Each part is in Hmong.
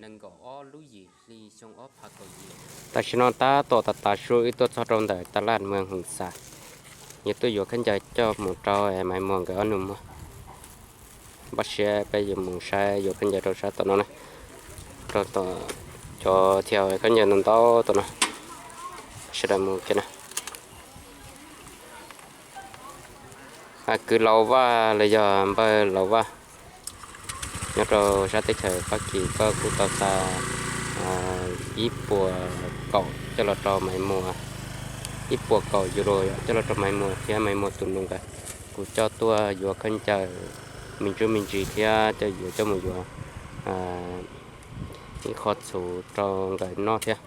nees nkaum ob lub yim hli xyoo ob phav kaum yim. Tam sim no tab tom tas tas su wb tuaj txog rau ntawm tas laj Moos Hoom Xas, yuav tuaj yuav khaub ncaws coj mus rau Maiv Muas nkawd ob nus muag. Npaj siab peb yuav mus saib yuav khaub ncaws rau sab tom no na, rau tom cov thiaj khaub ncaws ntau ntau tom no. Sawv daws mus kiag na. Kwv Laus Vaj los yog npawg Laus Vaj nyob rau sab teb chaws Fab Kis, koj kuj tau xa ib puas kaum coj los rau Maiv Muas, ib puas kaum yus los coj los rau Maiv Muas thiab Maiv Muas tus nus nkawd. Kuv coj tuaj yuav khaub ncaws me ntsuj me ntsis thiab coj yuav coj mus yuav ib qho txhuv rau nkawd noj thiab.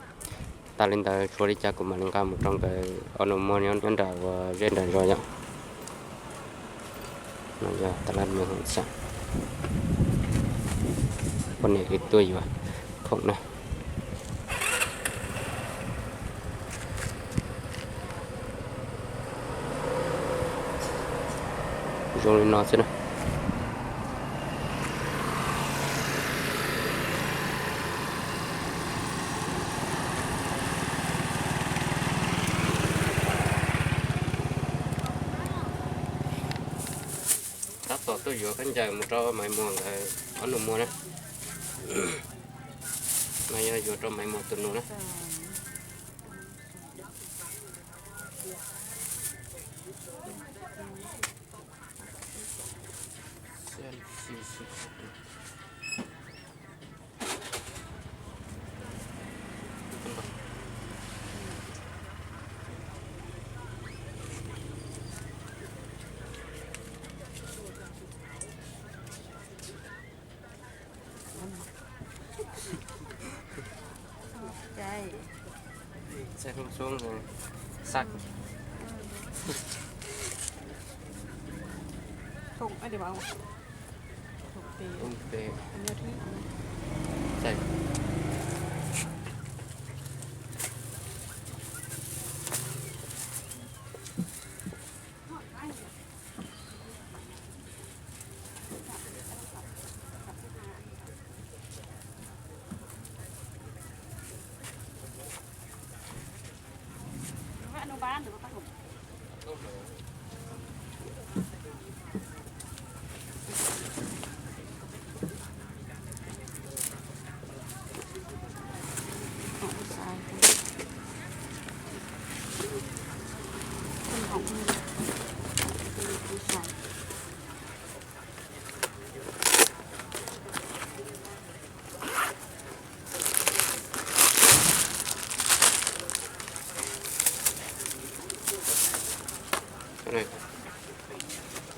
Tas li ntawd tshuav li cas kuv mam li nqa mus rau nkawd ob nus muag nyob nram ua zej nram zos yom. No yog tas laj Moos Hoom Xas, poj niam wb tuaj yuav khoom na. Zoo li no xwb na. Tab tom tuaj yuav khaub ncaws mus rau Maiv Muas nkawd ob nus muag na. No yog yuav rau Maiv Muas tus nus na.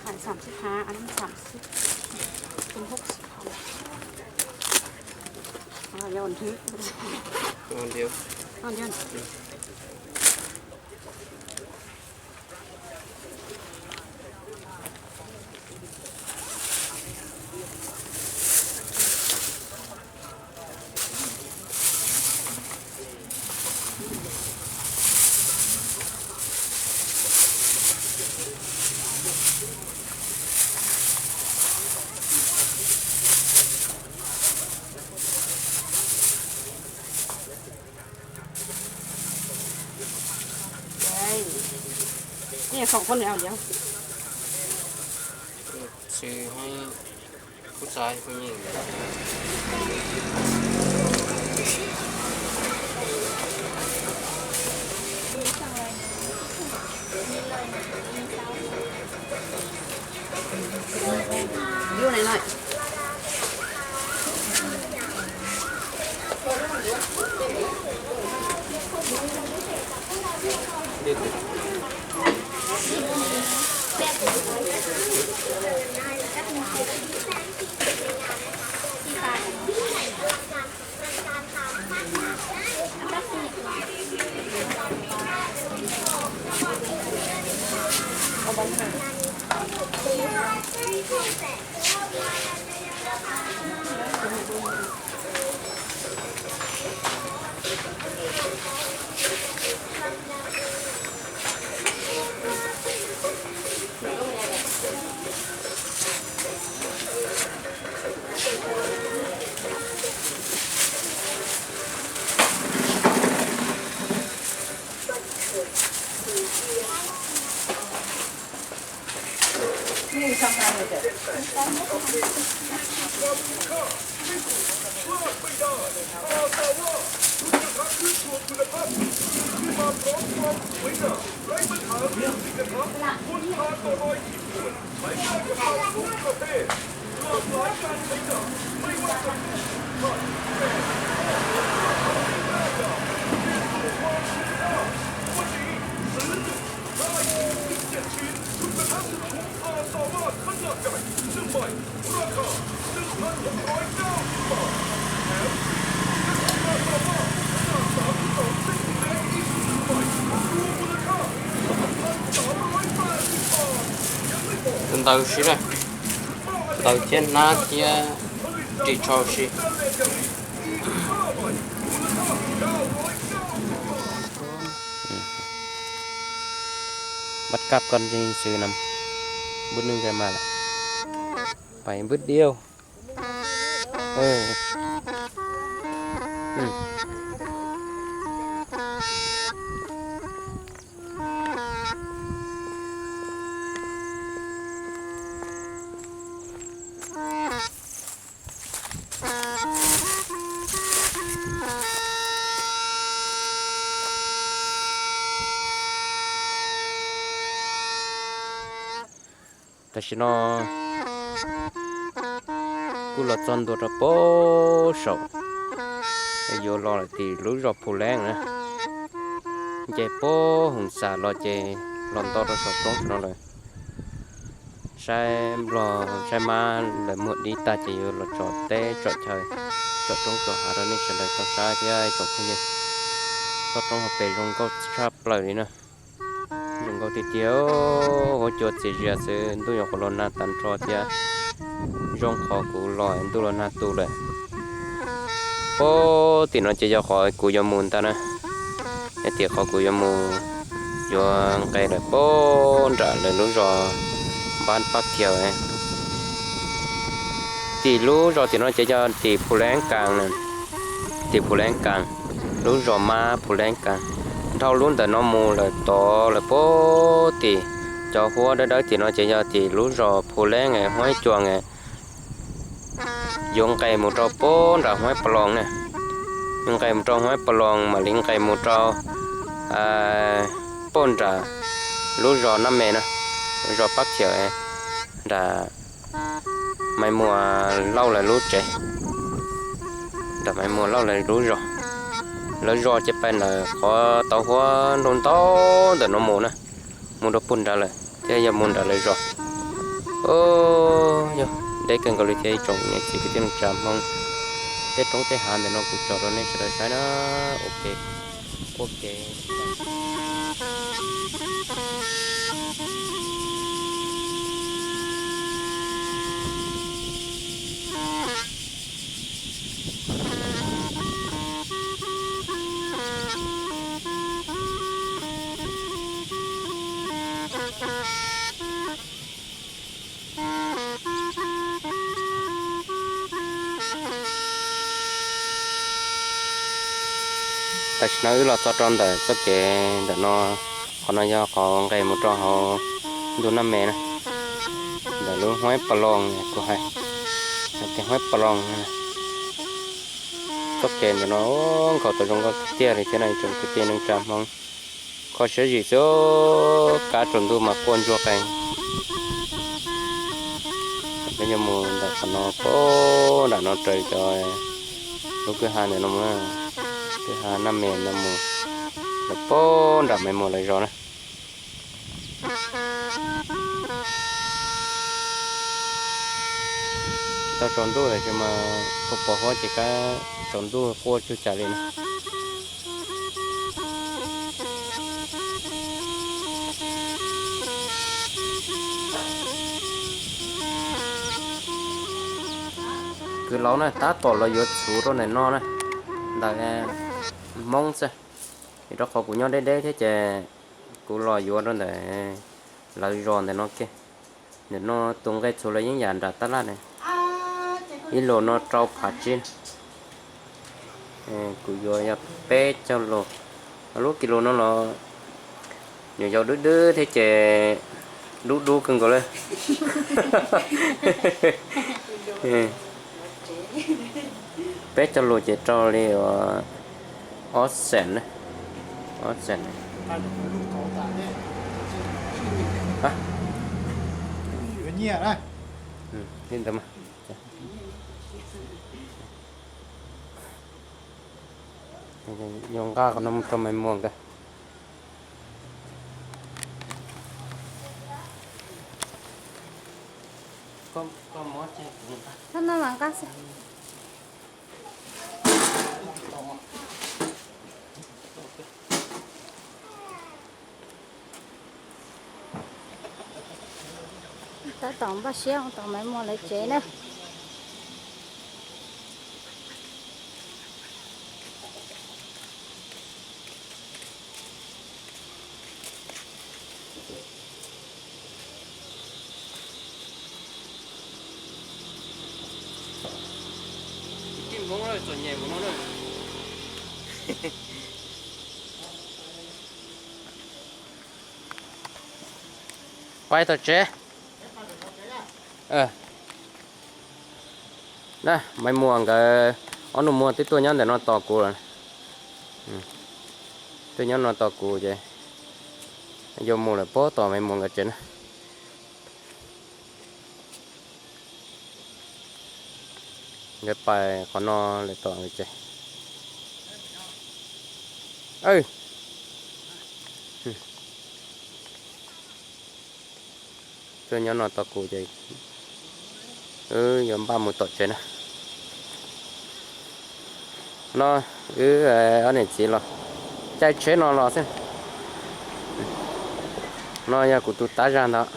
Thaiv xam xib ha, ăn xam xib, không hút xì phòng. Rồi, vô hình thứ. Vô hình điều. Vô hình điều. Ê, ê, khổng con này không? Sư hay phút sai không nhỉ? Vô này này. Tus ntawd siv na, ntawd thiab hnab thiab ris tsho siv. Bắt cắp con dê xưa năm bữa nước cái mà là bảy bữa điêu. Tam sim no kuj los txog ntua rau pem saum, yuav los lawm tim lub zos Phu Leeb na. Nce pem Hoos Xam los ces los nto rau saum roob no lawm. Saib nplog saib mab lawv muag dib tag ces yuav los tso teb tso chaw, tso roob tso hav rau nej sawv daws tau saib thiab tsoom phooj ywg. Toj roob hauv pes zoo nkauj tshaj plaws li na. Zoo nkauj tiag tiag, huab cua txias zias xwb, ntuj nyuam qhuav los nag tag nrho thiab. Zoo qhov kuv los ntuj los nag tu lawm. Pem tim no ces yog qhov kuv yuav mus ntag na. Yog tias qhov kuv yuav mus, yuav nqes lawm pem nram lawv lub zos Npab Pab Thiaus. Tim lub zos tim no ces yog tim Phu Leeb Kas, tim Phu Leeb Kas, lub zos Mab Phu Leeb Kas. Dhau lub ntawm no mus lawm tod lawm pem tim cov huab dawb dawb tim no ces yog tim lub zos Phu Leeb Huab Ib Cua. Yuav nqes mus rau pem nram Huab Paloos na. Yuav nqes mus rau Huab Paloos mam li nqes mus rau pem nram lub zos Nab Mes na, lub zos Pab Thiaus nram Maiv Muas Lauj lawv lub tsev, nram Maiv Muas Lauj lawv lub zos. Lawv zos ces pais ntawm qhov tau huab nroo ntau ntawm no mus na, mus rau pem nrad lawm thiab yog mus nram lawv zos. Yog deb kawg nkaus li thiab ib tsoom niam txiv kwv tij neej tsa Hmoob. Tej roob tej hav ntawm no kuv tso rau nej sawv daws saib na. Ok, ua ke. Tam sim no wb los txog rau ntawm txoj kev ntawm no, qhov no yog qhov nqes mus rau hauv ntug Nab Mes na, ntawm lub Huab Paloos kuv hais, hais tias Huab Paloos. Txoj kev ntawm no nkhaus tau zoo nkauj tiag li thiab no ib tsoom kwv tij neej tsa Hmoob. Kho siab zim xwb, kab tsaus ntuj mas quaj ntsuag qees. Peb yuav mus ntawm qhov no pem nram no raws cov lub kwj ha ntawm no, kwj ha Nab Mes no mus, lawv pem nram Maiv Muas lawv zos na. Tau tsaus ntuj lawm ces mas pos pos huab ces kab tsaus ntuj quaj cuag cas li na. Kwv Lauv na tab tom los yuav txhuv rau ntawm no na, ntawm Hmoob xwb. Vim rau qhov kuv nyob deb deb thiab ces kuv los yuav rau ntawm lawv zos ntawm no kiag. Ntawm no tus nqe txhuv los yeej yam nram tab laj na, ib lus no rau phav tsib. Kuv yuav yog peb caug lus. Lub kis lus no los Nyuam yaus dub dub thiab ces dub dub kawg nkaus li. Peb cog lus ces rau li ob xees na, ob xees. Li ntawd mas. Yuav nqa qhov no mus rau Maiv Muas nkawd. Tab tom npaj siab mus tom Maiv Muas lawv tsev na. Pais tom tsev. Na, Maiv Muas nkawd ob nus muag twb tuaj nyob ntawm no tos kuv lawm. Tuaj nyob no tos kuv ces yuav mus lawm puag tom Maiv Muas nkawd tsev na. Nkawd pais qhov no lawm tom nkawd tsev. Tuaj nyob no tos kuv ces wb yuav npaj mus tom tsev na. No wb ob niam txiv los caij tsheb no los xwb. No yog kuv tus tab zag ntawd.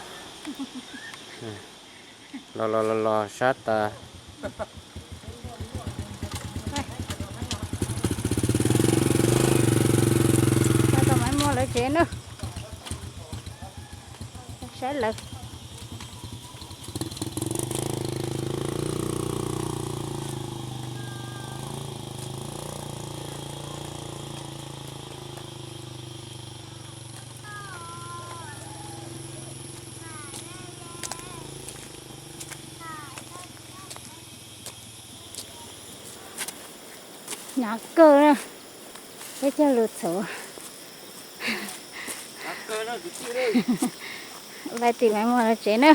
Los los los los sab tas. Tau Maiv Muas lawv tsev na. Saib lawv. Hnyav kawg na, peb cog lus txhuv. Pais tim Maiv Muas lawv tsev na.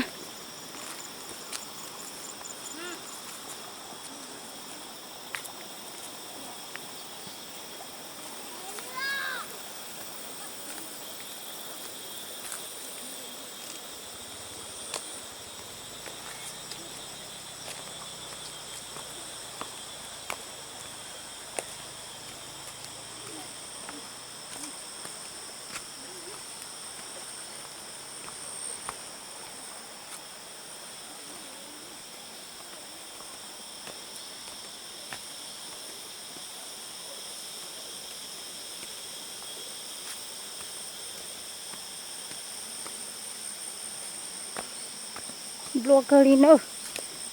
Nplua kawg li na.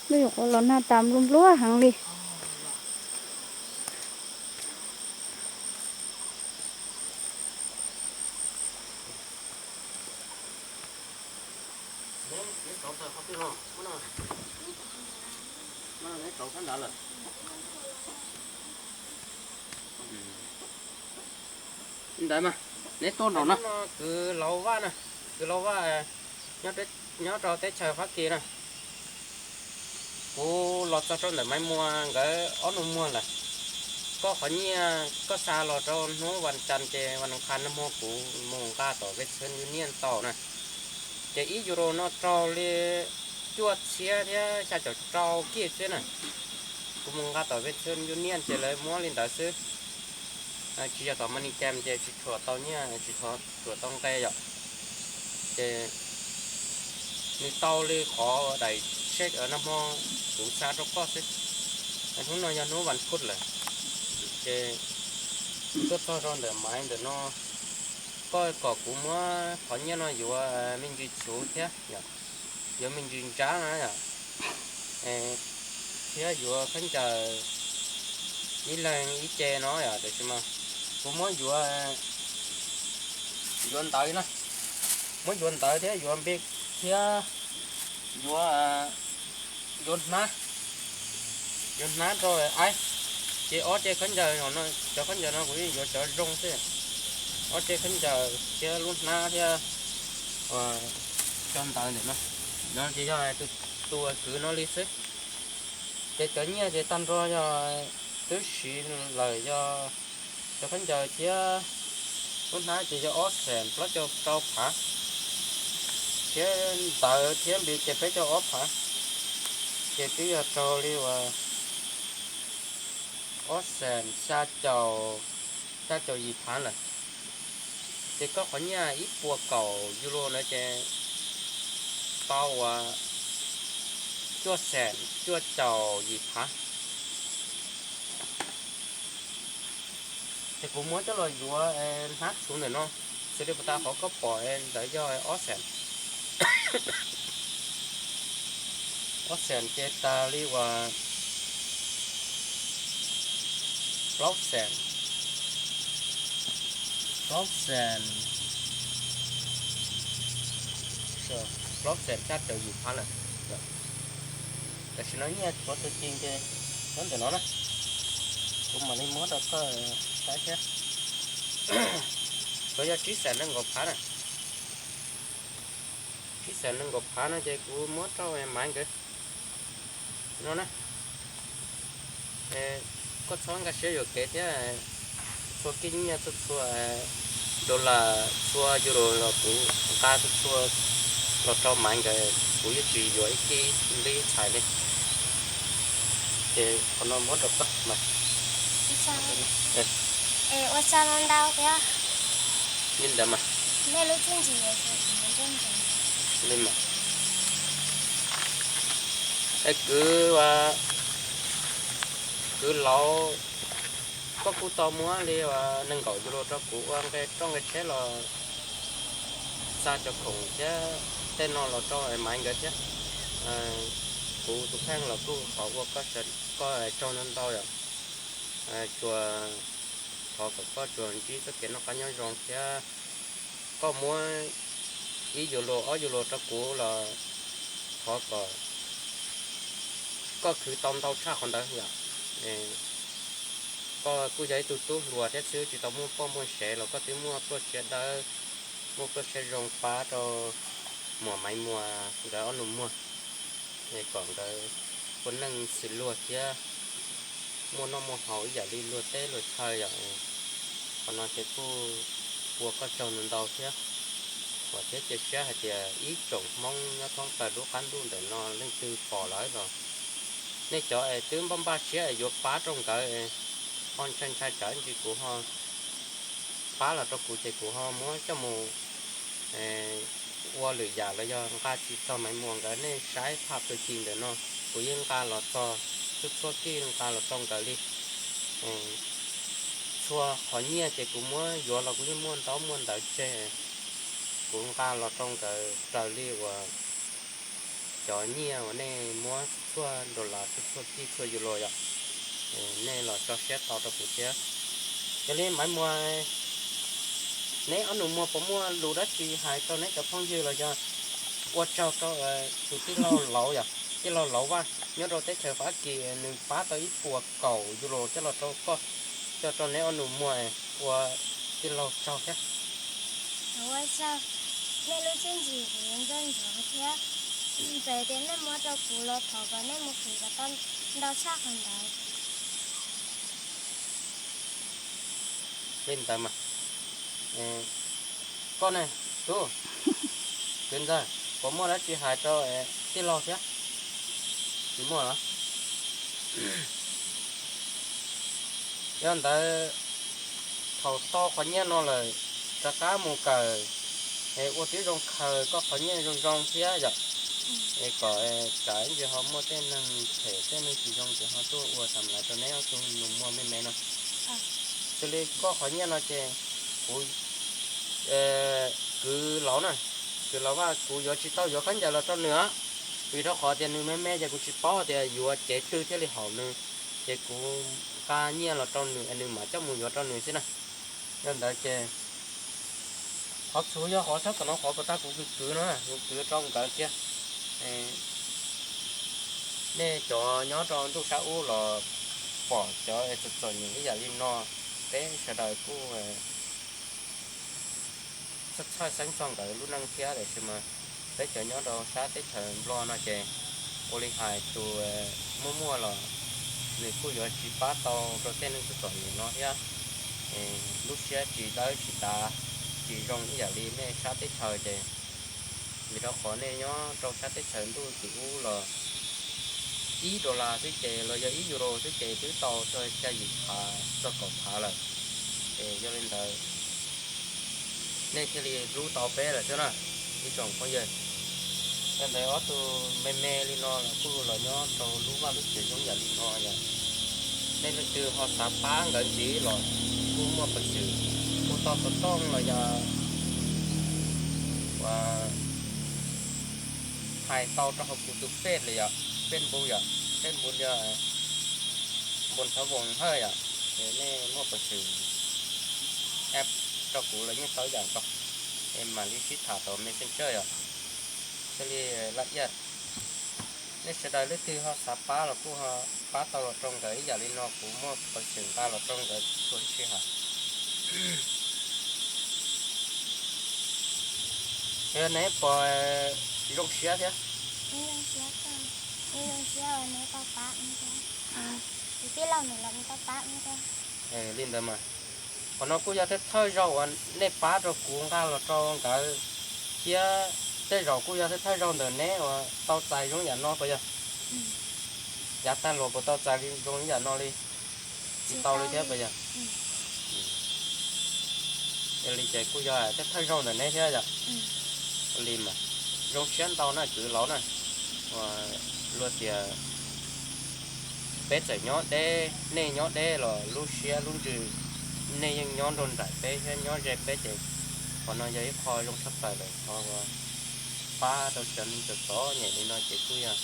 Lub nyuam qhuav los nag tas nplua nplua heev li. Ntawd mas, neb tuaj nraum no. Kwv Laus Vaj na, Kwv Laus Vaj nyob rau teb chaws Fab Kis na. Kuv los txog rau ntawm Maiv Muas nkawd ob nus muag lawm. Koj qhov nyiaj koj xa los rau hnub vas cas ces vas nus qhas no muag kuv mus nqa tom Western Union tau na. Ces ib euro no raug li cuaj txhiab thiab xya caum rau kij xwb na. Kuv mus nqa tom Western Union ces lawv muab li ntawd xwb. Tsis yog tom MoneyGram ces tsis tshua tau nyiaj, tsis tshua tau nqe yom. Ces nws tau li qhov daim check nag hmo kuv xa rau koj xwb. Hnub no yog hnub vas phuj lawm, ces tuaj txog rau ntawm Maiv ntawm no, koj kom kuv muab qhov nyiaj no yuav me ntsis txhuv thiab, yuav me ntsis ntsab na yom, thiab yuav khaub ncaws ib leeg ib ce no yom, tiam sis mas kuv muab yuav, yuav ntawv na. Muab yuav ntawv thiab yuav npe thiab yuav, yuav hnab, yuav hnab rau aib. Ces ob ce khaub ncaws, cov khaub ncaws no kuv yeej yuav cov zoo xwb. Ob ce khaub ncaws thiab lub hnab thiab cov ntawv ntawm no, no ces yog tus kwv no li xwb. Ces cov nyiaj ces tag nrho yog twb siv lawm yog cov khaub ncaws thiab lub hnab ces yog ob xees plaub caug rau phav, thiab ntawv thiab npe ces peb caug ob phav, ces twb yog raug li uas ob xees xya caum, xya caum yim phav lawm. Ces koj qhov nyiaj ib puas kaum euro na ces tau uas cuaj xees cuaj caum yim phav. Ces kuv muab coj los yuav hnab txhuv ntawm no, xws li puas tas qhov koj pom ntawd yog ob xees, ob xees ces tas li uas plaub xees, plaub xees, plaub xees xya caum yim phav lawm. Tam sim no nyiaj tshuav tus ci ces nyob ntawm no na, kuv mam li muab rau koj saib thiab. Tshuav yog tsib xees nees nkaum phav na, tsib xees nees nkaum phav no ces kuv muab rau Maiv nkawd no na. Koj txhob nkag siab yuam kev thiab, txhua kij nyiaj txhua txhua dollar txhua euro los kuv nqa txhua txhua los rau Maiv nkawd, kuv yeej tsis yuav ib kij nqi txhais li. Ces qhov no muab rau koj mas. Ua tsaug ntau thiab. Li ntawd mas. Nej lub txiaj ntsig li mas. Es kwv, kwv Lauv, koj kuj tau muab li uas nees nkaum euro rau kuv ua nqe roj nqe tsheb los xa cov khoom thiab tej no los rau Maiv nkawd thiab. Kuv tus kheej los kuj thov ua koj tsaug ntau ntau yom. Tsuas thov kom koj tsuas ntsib txoj kev noj qab nyob zoo thiab koj muab ib euro ob euro rau kuv los thov kom koj khwv tau ntau tshaj qhov ntawd yom. Koj kuj yog ib tug tub hluas thiab xwb tsis tau muaj poj muaj sev los koj twb muaj pluaj siab dawb, muaj pluaj siab zoo pab rau muam Maiv Muas nkawd ob nus muag, kom nkawd ua neej xws luag thiab muaj noj muaj haus ib yam li luag teb luag chaw yom. Qhov no ces kuj ua koj tsaug ntau ntau thiab. Vam thiab cia siab hais tias ib tsoom Hmoob nyob thoob plaws lub qab ntuj ntawm no leej twg pom lawm los nej cov es twb npaj npaj siab es yuav pab rau nkawd, ho ntshai ntshai tsam ntsis kuv ho pab los rau kuv ces kuv ho muab coj mus ua lwm yam los yog nqa tsis txog Maiv Muas nkawd. Nej saib phaj pw ci ntawm no, kuv yeej nqa los txog txhua txhua kij nqa los rau nkawd li. Txhua qhov nyiaj ces kuv muab yuav los kuv yeej muaj ntaub muaj ntawv tseg, kuv nqa los rau nkawd raws li uas cov nyiaj uas nej muab txhua dollar txhua txhua kij txhua euro yom. Nej los tso siab tau rau kuv thiab. Yog li Maiv Muas, neb ob nus muag puas muaj lus dab tsi hais rau neb cov phooj ywg los yog ua tsaug rau tus tij laug Lauv yom, tij laug Lauv Vaj nyob rau teb chaws Fab Kis, nws pab tau ib puas kaum euro coj los rau koj, coj rau neb ob nus muag, ua tij laug tsaug thiab. Ua tsaug, nej lub txiaj ntsig kuv ntxaug ntxov thiab, txawm tias nej muab rau kuv los thov kom nej mus khwv kom tau ntau tshaj qhov ntawd. Li ntawd mas, koj ne, tub, kwv ntxawg, puas muaj dab tsi hais rau tij laug thiab? Tsis muaj los? Yog ntawd, thaum tau qhov nyiaj no lawm, rov qab mus kawm es ua tib zoo khaws koj qhov nyiaj zoo zoo thiab yom. Es kom tsam ib ntsis ho muaj tej neeg phem tej neeg tsis zoo ces ho tuaj ua xam lawv rau neb ob tug nus muag me me no. Xws li koj qhov nyiaj no ces kuv, kwv Lauv na, kwv Lauv Vaj, kuv yuav tsis tau yuav khaub ncaws los rau nws, vim rau qhov tias nws me me ces kuv tsis paub tias yuav cev twg thiaj li haum nws, ces kuv nqa nyiaj los rau nws es nws mam coj mus yuav rau nws xwb na. Yog ntawd ces Qhov txhua yog qhov tshab tom no qhov puas tag kuv kwv kwv no, kuv kwv rau nkawd kiag. Nej cov nyob rau ntuj sab ub los pom cov txom txom nyem ib yam li no, peb sawv daws kuj txhawj txhawj xeeb txog nkawd lub neej thiab, tiam sis mas peb cov nyob rau sab teb chaws Nplog no ces ua li hais tus muaj muaj los nws kuj yuav tsis pab tau rau tej neeg txom txom nyem no thiab. Lub siab tsis dawb tsis dav, tsis zoo ib yam li nej sab teb chaws ces, vim rau qhov nej nyob rau sab teb chaws ntuj tim ub los ib dollar xwb ces los yog ib euro xwb ces twb tau txog xya yim phav txog kaum phav lawm. Ces yog li ntawd nej thiaj li hlub tau peb lawm xwb na, ib tsoom phooj ywg. Yog ntawd ob tug me me li no los kuj los nyob rau lub vaj lub tsev zoo yam li no yom. Nej leej twg ho xav pab nkawd ntxiv los kuj muaj peev xwm hu tau xov tooj los yog hais tau rau hauv kuv tus Face li yom, Face npu yom, Face npu yog npu thov voos hawj yom. Ces nej muaj peev xwm add rau kuv los yeej tau ib yam nkaus, es mam li sib tham rau Messenger yom. Thiaj li laj iaj. Nej sawv daws leej twg ho xav pab los kuj ho pab tau los rau nkawd ib yam li no, kuv muaj peev xwm nqa los rau nkawd txhua lub sij hawm. Neb puas zoo siab thiab? Li ntawd mas, qhov no kuj yog thawj thawj zaug uas nej pab rau kuv nqa los rau nkawd, thiab tej zaum kuj yog thawj thawj zaug ntawm neb uas tau txais zoo yam no puas yog? Yav tag los puas tau txais zoo yam no li? Tsis tau li thiab puas yog? Yog li ces kuj yog thawj thawj zaug ntawm neb thiab yom? Ua li mas zoo siab ntau na kwv Lauj na, luag tias peb txawm nyob deb, nej nyob deb los lub siab lub ntsws nej yeej nyob nrog nraim peb thiab nyob ze peb ces qhov no yog ib qho zoo tshaj plaws lawm, qhov uas pab rau cov neeg txom txom nyem li no ces kuj yog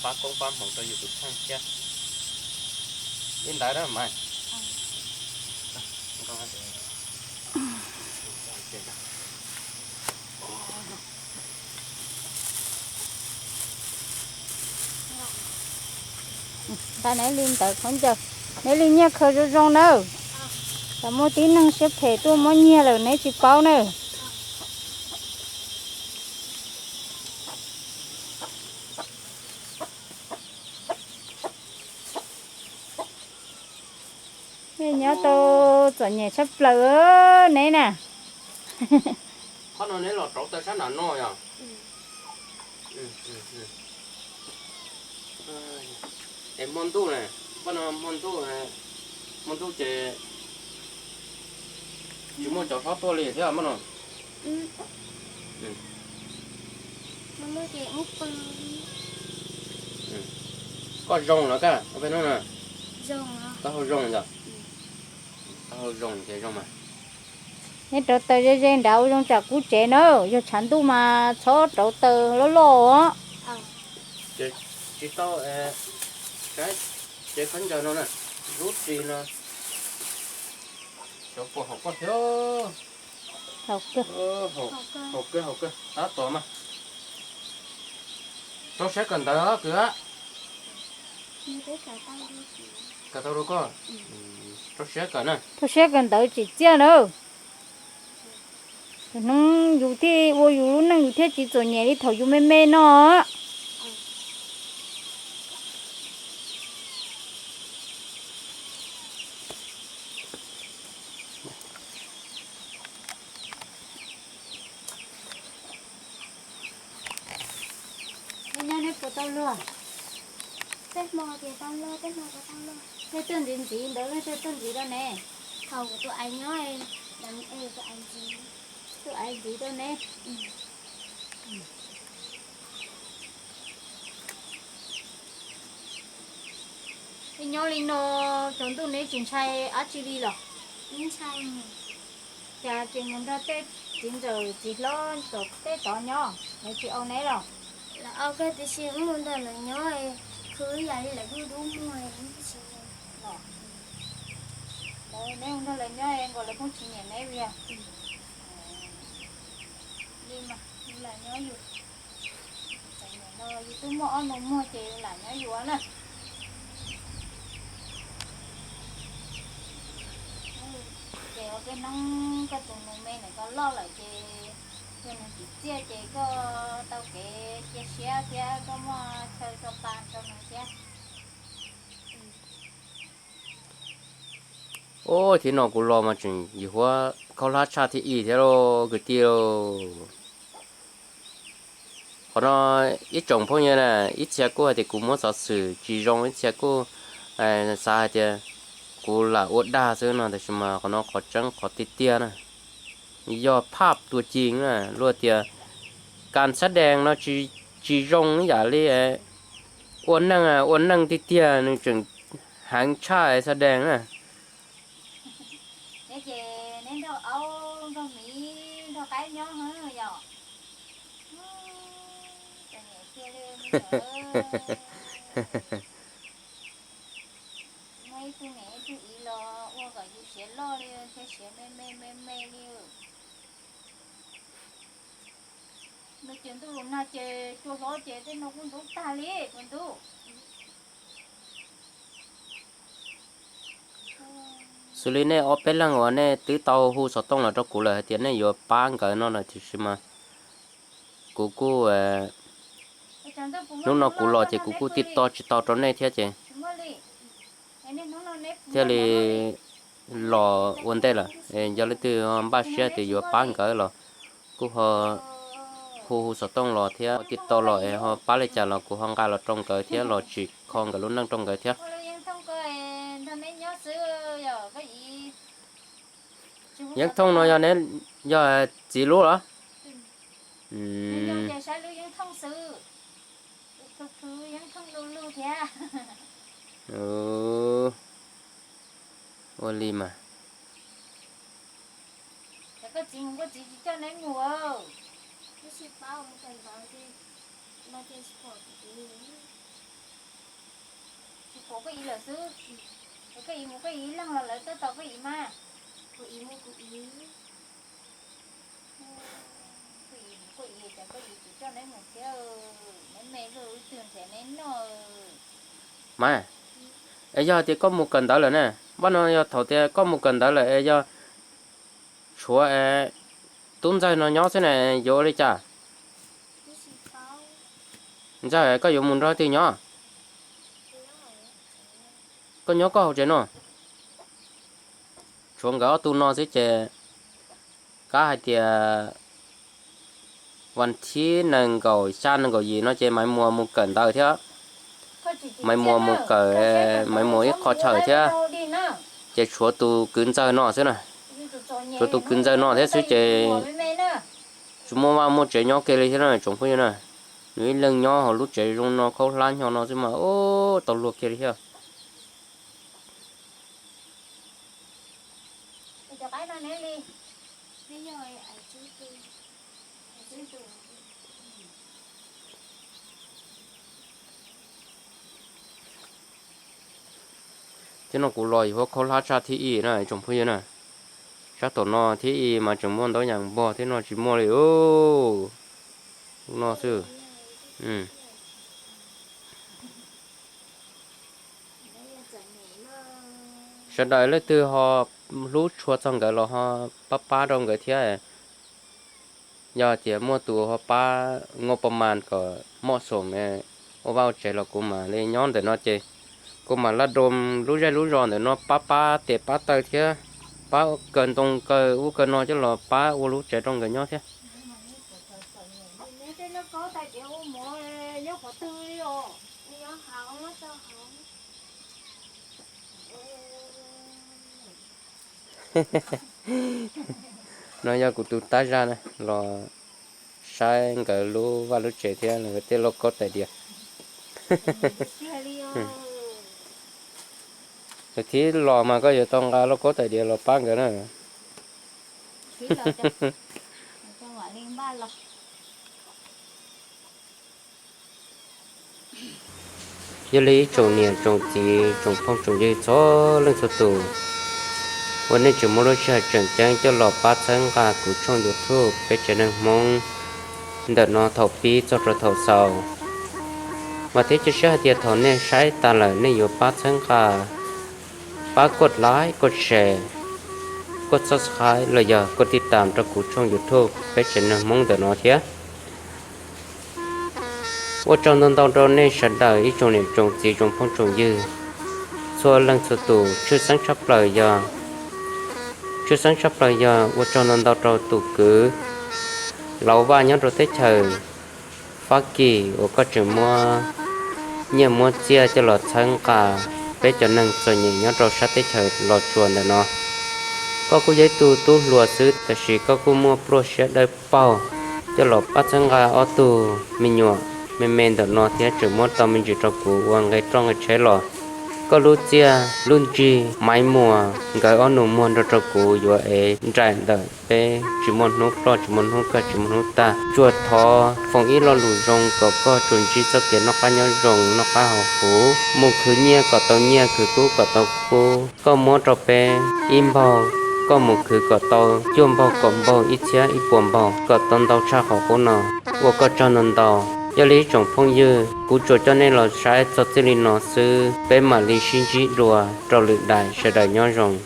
pab koob pab hmoov rau yus tus kheej thiab. Li ntawd na mas. Nqa neb li ntawd khaub ncaws, neb li nyiaj khaws zoo zoo nawb. Tsam muaj tib neeg siab phem tuaj muab nyiag lawm neb tsis paub nawb. Nej nyob tau txom nyem tshaj plaws neb na. Qhov no neb los rauv taws sab nram no yog? Es hmo ntuj ne, pab no hmo ntuj, hmo ntuj ces tsis muaj cov hlob tuaj li thiab mas no. Koj zoo los kaj ua peb hnub na. Taub hau zoo yog? Taub hau zoo ces zoo mas. Neb rauv taws ze ze nrad ua zoo tsam kub tsev na, yog tshav ntuj mas txhob rauv taws loj loj os. Tsis tau, saib tsev khaub ncaws no na, lub ris no, xyov puas haum koj thiab. Haum kawg, haum kawg, tab tom mas. Rau siab kawm ntawv kwv. Kawm tau rau koj. Rau siab kawm na. Rau siab kawm ntawv tsim txiaj na. Hnub yus thiaj ua yus lub neej yus thiaj tsis txom nyem li thaum yus me me no. Neb nyob neb puas tau luag? Tej hmo ces tau luag, tej hmo puas tau luag. Tej tuaj ntxiv ntxiv ntawd, tej tuaj ntxiv rau ne. Thaum kuv tus ais nyob, tus ais ntxiv, tus ais ntxiv rau ne. Nyob li no, tsaus ntuj neb tsis ntshai dab tsi li los? Ntshai. Cas tsis mus nrog tej txiv ntxawm txiv hlob tom tej tod nyob, lawv tsis au neb los? Lawv au kawg tiam sis wb mus nrog lawv nyob, khwv yam li lawv dub dub muag. Lawv, neb mus nrog lawv nyob nkaus lawv pheej tsis nyiam neb li. Yus lam nyob yus, txom nyem no yus twb muaj ob nus muag ces yus lam nyob yus na. Ces ua peb hnub koj tus nus me ntawm ko loj lawm ces yog nws tsim txiaj ces koj tau kev cia siab thiab koj muaj chaw tso pa rau nws thiab. Ub, thiab no kuv los mas tseem yim huab khaub hlab tshaj thiab ib thiab lauj kwv tij lauj. Qhov no ib tsoom phooj ywg na, ib txhia kuj hais tias kuv muab xov xwm tsis zoo, ib txhia kuj xav hais tias kuv lam ua dag xwb no, tab sis mas qhov no qhov tseeb qhov tiag tiag na, yog phaj tua ci na, luag tias kas xab dees no tsis zoo ib yam li ua neej, ua neej tiag tiag nws tseem heev tshaj xab dees na. Neb ces neb nrog aub nrog miv nrog qaib nyob yom. Txom nyem kiag li me nyuam. Muaj ib tug niam ib tug txiv los ua kom yus siav loj li thiab siav me me me me li. Nws ces ntuj los nag ces cua hlob ces tej no kuj ntub tag li kuv ntuj. Xws li nej ob peb leeg uas nej twb tau hu xov tooj los rau kuv lawm hais tias nej yuav pab nkawd no lawm tiam sis mas kuv kuj, hnub no kuv los ces kuv kuj tij to tsis tau rau nej thiab ces thiaj li los ua ntej lawm. Yog leej twg npaj siab tias yuav pab nkawd los kuj ho hu hu xov tooj los thiab tij to los es ho pab li cas los kuv ho nqa los rau nkawd thiab los tsim kho nkawd lub neej rau nkawd thiab. Yeeb Thooj no yog, yog txiv lub los? Ua li mas. Tsis pom koj ib lawm xwb. Koj ib mus koj ib leeg los lawv tuaj tos koj ib mas. Koj ib, koj ib ces koj ib tsis coj neb mus thiab, neb me luaj ib tug nrhiav neb noj. Mas, es yog tias koj mus kawm ntawv lawm ne, npaj no yog thaum tias koj mus kawm ntawv lawm es yog tshuav tub ntxawg no nyob xwb ne yuav ua li cas? Ntxawg, koj yuav mus nrog twg nyob? Koj nyob koj hauv tsev no. Tshuav nkawd ob tug no xwb ces kab hais tias vas thib nees nkaum xya nees nkaum yim no ces Maiv Muas mus kawm ntawv thiab. Maiv Muas mus kawm, Maiv Muas ib qho chaw thiab. Ces tshuav tus kwv ntxawg no xwb na. Tshuav tus kwv ntxawg no thiab xwb ces tsis muaj vaj muaj tsev nyob kiag li thiab na tsoom phooj ywg na. Nws ib leeg nyob hauv lub tsev zoo no khaub hlab hnyo no xwb mas ub tau luag kiag li thiab. Thiab no kuv los yim huab khaub hlab tsab thib ib na tsoom phooj ywg na. Tsab tom no thib ib mas tseem muaj ntau yam npog thiab no tsis muaj li. No xwb. Sawv daws leej twg ho hlub tshua txog nkawd los ho pab pab rau nkawd thiab. Yog tias muaj tus ho pab nqua pa mas kom moj xoom ua vaj ua tsev los kuv mam li nyob ntawm no ces kuv mam laj doo lub zej lub zos ntawm no pab pab tes pab taw thiab, pab kaw ntoo kaw ub kaw no coj los pab ua lub tsev rau nkawd nyob thiab. No yog kuv tus tab zaj na los saib nkawd lub vaj lub tsev thiab nkawd tej lauj kaub tais diav. Lawv thib los mas koj yuav tau nqa lauj kaub tais diav los pab nkawd na. Yog li ib tsoom niam tsoom txiv tsoom phooj tsoom ywg txhua leej txhua tus, ua nej tseem muaj lub sij hawm tseem ceeb coj los pab txhawb nqa kuv tshooj YouTube Peb Tsev Neeg Hmoob ntawm no thaum pib txog rau thaum xaus. Vam thiab cia siab hais tias thaum nej saib tas lawm nej yuav pab txhawb nqa, pab kuj like, kuj share, kuj subscribe los yog kuj tij tam rau kuv tshooj YouTube peb tsev neeg Hmoob ntawm no thiab. Ua tsaug ntau ntau rau nej sawv daws ib tsoom niam tsoom txiv tsoom phooj tsoom ywg txhua leej txhua tus. Tshwj xeeb tshaj plaws yog, tshwj xeeb tshaj plaws yog ua tsaug ntau ntau rau tus kwv Lauj Vaj nyob rau teb chaws Fab Kis uas koj tseem muab nyiaj muab txiaj coj los txhawb nqa peb cov neeg txom nyem nyob rau sab teb chaws Los Tsuas ntawm no. Koj kuj yog ib tug tub hluas xwb tab sis koj kuj muaj pluaj siab dawb paug coj los pab txhawb nqa ob tug me nyuam me me ntawm no thiab tseem muab tau me ntsis rau kuv ua nqe roj nqe tsheb los. Koj lub txiaj lub ntsig Maiv Muas nkawd ob nus muag nrog rau kuv yuav ev nraim ntawm peb tsis muaj hnub ploj tsis muaj hnub kawg tsis muaj hnub tag. Tsuas thov foom ib lo lus zoo kom koj tsuas ntsib txoj kev noj qab nyob zoo noj qab haus huv, mus khwv nyiaj kom tau nyiaj, khwv kub kom tau kub. Koj muab rau peb ib npaug, koj mus khwv kom tau cuaj npaug kaum npaug ib txhiab ib puas npaug kom tau ntau tshaj qhov qub no. Ua koj tsaug ntau ntau. Yog li ib tsoom phooj ywg, kuv tsuas coj nej los saib txog txij li no xwb, peb mam li sib ntsib dua rau lwm daim, sawv daws nyob zoo.